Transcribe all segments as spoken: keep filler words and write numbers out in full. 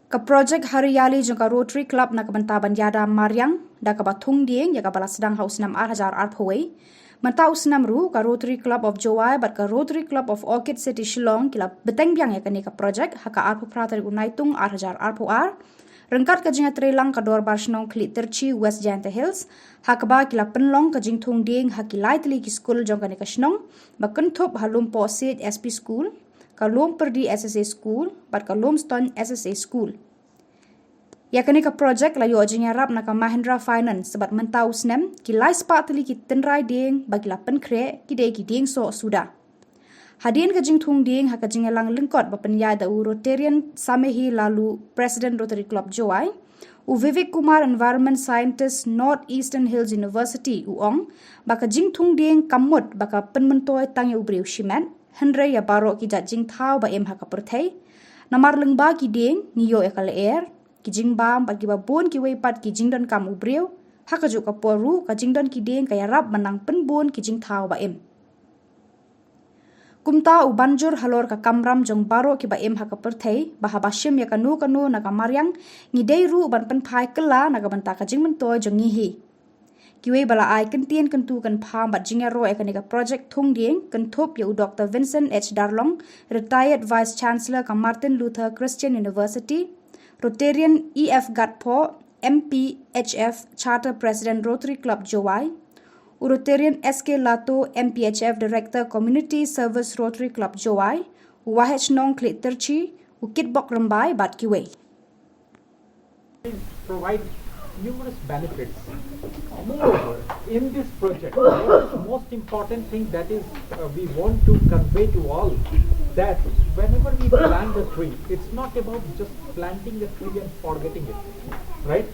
Ka projek Hariyali jong ka Rotary Club na ka bynta ban ïada mariang da kaba thung dieng ïa kaba la sdang ha u snem ar hajar arphew wei. Mynta u snem ruh ka Rotary Club of Jowai bad ka Rotary Club of Orchid City Shillong ki la bteng biang ïa kane ka projek ha ka arphew phra tarik u Naitung ar hajar arphew ar ryngkat ka jingïatreilang ka Dorbar Shnong Khlieh Tyrshi West Jaintia Hills, ha kaba ki la pynlong ka jingthung dieng ha ki lai tylli ki skul jong kane ka shnong ba kynthup ha Lumpohsiej S P School, ka Lumpyrdi S S A School bad ka Lumstoin S S A School. Ïa kane ka projek la ïoh jingïarap na ka Mahindra Finance bad mynta u snem ki lai spah tylli ki tynrai dieng ba ki la pynkhreh ki dei ki dieng soh suda. Hadien ka jingthung dieng ha ka jingïalang lyngkot ba pynïaid da u Rotarian Samehi Lalu, President Rotary Club Jowai, u Vivek Kumar, Environment Scientist, North Eastern Hills University, u ong ba ka jingthung dieng kam mut ba ka pynmyntoi tang ïa u briew shimet, hynrei ïa baroh ki jait jingthaw ba im ha ka pyrthei. Namar lyngba ki dieng ngi ïoh ïa ka lyer, ki jingbam bad kiba bun kiwei pat ki jingdonkam u briew. Ha kajuh ka por ruh ka jingdon ki dieng ka ïarap ban nang pynbun ki jingthaw ba im. Kumta u ban jur halor ka kamram jong baroh kiba im ha ka pyrthei ba haba shim ïa kano kano na ka mariang, ngi dei ruh ban pynphai kylla na ka bynta ka jingmyntoi jong ngi hi. Kiwei ba la ai kyntien kyntu kynpham bad jingïaroh ïa kane ka projek thung dieng kynthup ïa u Doctor Vincent H Darlong, Retired Vice Chancellor ka Martin Luther Christian University, Rotarian E F Gatphoh, M P H F, Charter President, Rotary Club Jowai, u Rotarian S K Lato, M P H F, Director, Community Service, Rotary Club Jowai, u Waheh Shnong Khlieh Tyrshi, u Kitbok Rymbai bad kiwei. Provide numerous benefits. Moreover, in this project, what is the most important thing that is, uh, we want to convey to all, that whenever we plant a tree, it's not about just planting a tree and forgetting it, right?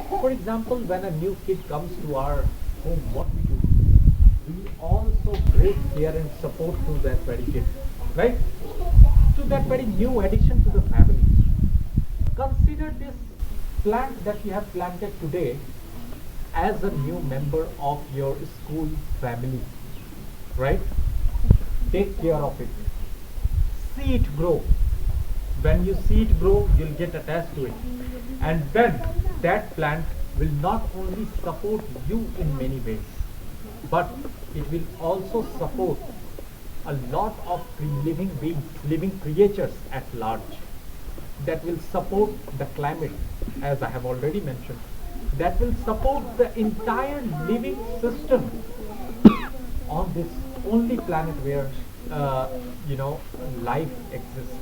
For example, when a new kid comes to our home, what we do? We also great care and support to that very kid, right? To that very new addition to the family. Consider this plant that you have planted today as a new member of your school family, right? Take care of it. See it grow. When you see it grow, you'll get attached to it. And then that plant will not only support you in many ways, but it will also support a lot of living beings, living creatures at large, that will support the climate, as I have already mentioned, that will support the entire living system on this only planet where, uh, you know, life exists.